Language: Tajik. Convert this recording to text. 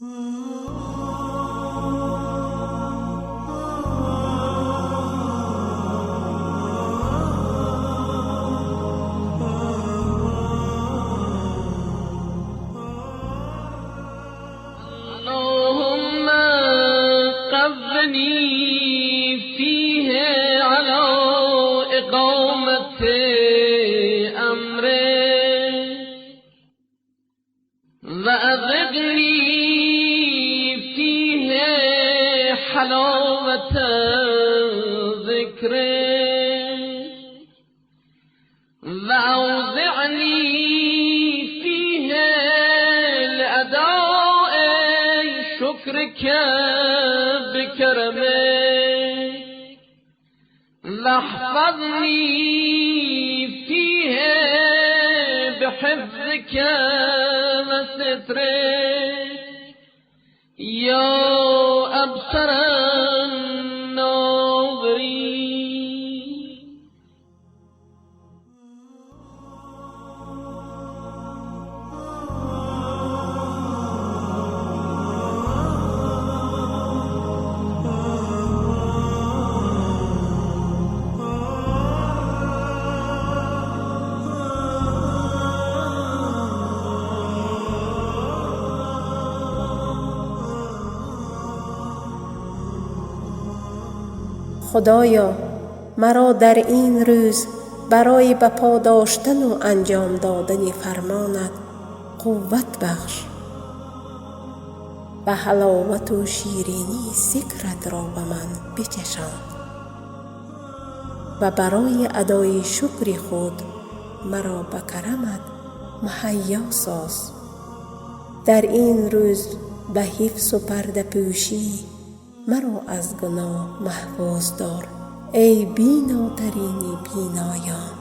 اللهم قوني فيه على إقامة أمره وأذقني فيه حلاوة ذكره وأوزعني فيه لأداء شكرك بكرمك واحفظني فيه بحفظك وسترك يا أبصر الناظرين. Худоё, маро дар ин рӯз барои ба по доштану анҷом додани фармонат қувват бахш ва ҳаловату ширинии зикратро ба ман бичашон ва барои адои шукри худ маро ба карамат муҳайё соз. Дар ин рӯз ба ҳифзу пардапӯшӣ маро аз гуноҳ маҳфуз дор, эй бинотарини биноён.